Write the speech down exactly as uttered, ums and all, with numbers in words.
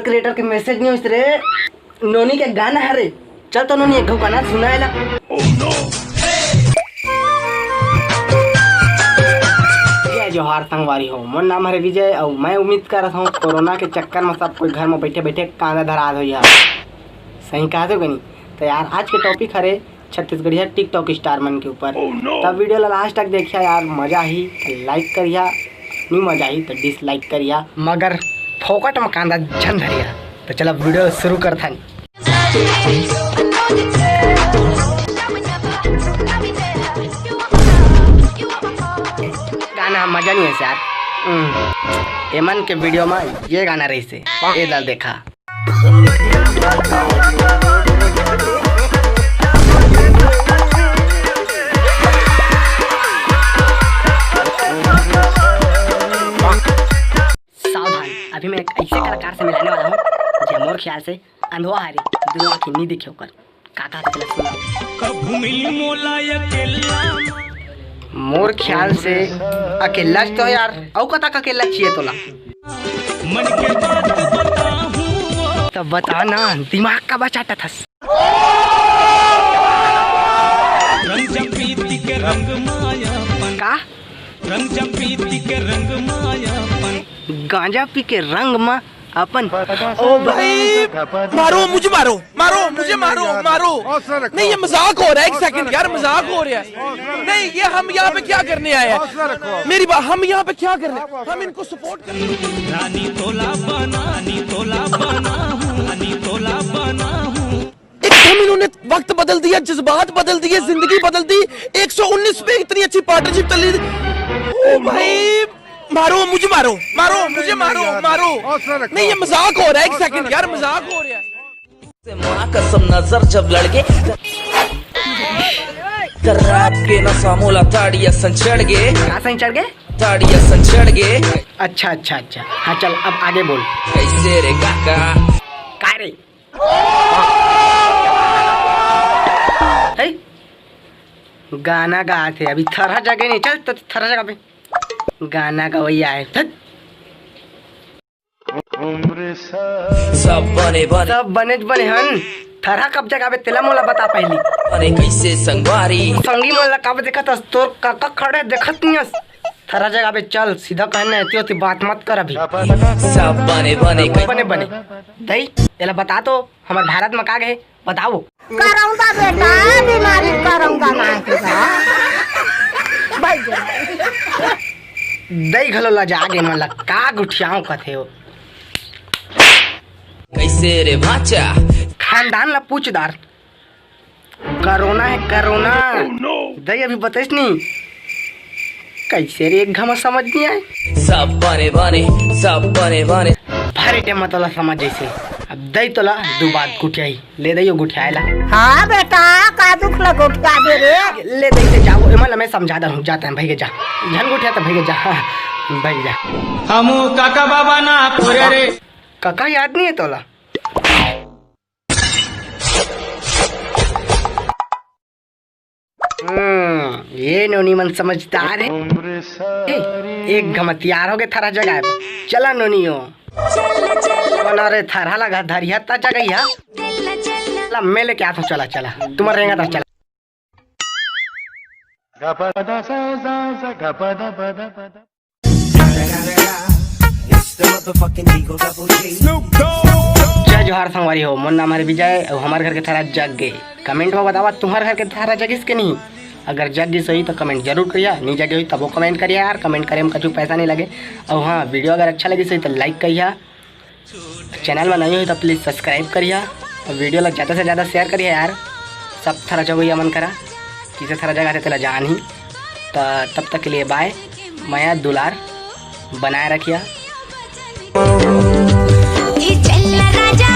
Creator के message नहीं होइस रे, नोनी के गाना हरे। चल तो नोनी एक घऊ गाना सुना एला। जय जोहार संगवारी हो, मोर नाम हरे विजय अउ मैं उम्मीद करत हूँ कोरोना के चक्कर में सब कोई घर में बैठे बैठे कांदा धरात होई हा। सही कहत हो कि नहीं? तो यार आज के टॉपिक हरे छत्तीसगढ़िया टिकटॉक स्टार मन के ऊपर। तब वीडियो ला लास्ट तक देखिया यार, मजा ही तो लाइक करिया, नहीं मजा ही तो डिसलाइक करिया, मगर फोकट में कांदा झन धरिया। तो चला वीडियो शुरू करथन। गाना मजा नहीं है यार। हम्म, एमन के वीडियो में ये गाना रही से, ये दल देखा। सावधान, अभी मैं एक ऐसे कलाकार से मिलाने वाला हूँ जो मोर ख्याल से अंधवा हरे, दुनो आँखी नहीं देखे ओकर। का का तो सुना। कभू मिली मोला अकेला। मोर ख्याल से अकेला तो यार, अउ कतक अकेला चाहिए तोला? मन के बात बताहूँ। तब बता ना, दिमाग का बचाटा थस। रंग जब प्रीति के रंग मायापन। का? रंग जब प्रीति के रंग मायापन। गांजा पी के रंग मा अपन। ओ भाई, मारो, मुझे मारो, मारो, मुझे मारो, मारो। नहीं, ये मजाक हो रहा है, एक सेकंड यार, मजाक हो रहा है। नहीं, ये हम यहाँ पे क्या करने आए हैं? मेरी बात, हम यहाँ पे क्या करने, हम इनको सपोर्ट करने। रानी तोला बना, रानी तोला बना हूँ, रानी तोला बना हूँ। एकदम इन्होंने वक्त बदल दिया, जज़्बात बदल दिए, जिंदगी बदल दी। एक सौ उन्नीस पे इतनी अच्छी पार्टनरशिप चल रही थी। ओ भाई, मारो, मुझे मारो, मारो, मुझे मारो, मारो। नहीं, ये मजाक हो रहा है, एक सेकंड यार, मजाक हो रहा है। से माँ कसम नजर जब लड़ गे, शराब के नशा मोला ताड़ी असन चढ़ गे। का सही चढ़ गे? ताड़ी असन चढ़ गे। अच्छा, अच्छा, अच्छा। हाँ, चल, अब आगे बोल। कैसे रे काका? का रे? हे? गाना गात हे, अभी थरहा जगह नहीं, चल तो थरहा जगह पे गाना गवैया है। धत। सब बने बने। सब बने बने हन। थरहा कब जगाबे तेला मोला बता पहली। अरे कैसे संगवारी? संगी मन ला काबर देखत हस? तोर काका खड़े देखत नहीं हस। थरहा जगाबे चल, सीधा कहना है, एती ओती बात मत कर अभी। सब बने बने। बने बने। दई, एला बता तो, हमर भारत में का गे? बताओ। करौंदा बेटा, बीमारी करौंदा ना है तेरा। भाई गे। दई घलो लजा गे मन ला, का गुठियाओ कथे हो। कैसे रे भाचा? खानदान ला पूछदार। कोरोना है, कोरोना। दई अभी बताइस नहीं। कैसे रे, एक घमा समझ नहीं आए। सब बने बने, सब बने बने। भारी टाइम में तोला समझ जैसे। अब दई तोला दू बात गुठियाई। ले दई ओ गुठियाए ला। हाँ बेटा, का दुख ला गुठिया दे रे। ले दई ते जाओ, एमन ला मैं समझा दहूँ, जाता है भैया जा। झन गुठिया तो भैया जा, हाँ, भैया जा। हमू काका बाबा ना पूरे रे। काका याद नहीं है तोला? हम्म, ये नोनी मन समझदार है। ए, एक घमा तियार हो गे थरहा जगाए बर। चला नोनी हो। कोन रे थरहा लगा धरिया ता जगैया। चला, मैं लेके आता हूँ, चला, चला। तुम्हारे रेंगा था, चला। जय जोहार संगवारी हो, मोर नाम हरे विजय अउ हमर घर के थरहा जग गे। कमेंट में बतावा तुम्हार घर के थरहा जगिस के नहीं। अगर जग गिस होही तो कमेंट जरूर करिया, नहीं जगे होही तबो कमेंट करिया यार, कमेंट करे में कछु पैसा नहीं लगे। अउ हाँ, वीडियो अगर अच्छा लगिस होही तो लाइक करिया, चैनल में नई होही तो प्लीज सब्सक्राइब करिया, अउ वीडियो ला ज़्यादा से ज़्यादा शेयर करिया यार, सब थरहा जगैया मन करा। किसे थरहा जगाथे तेला जान ही। त तब तक के लिए बाय, मया दुलार बनाए रखिया। ए चल राजा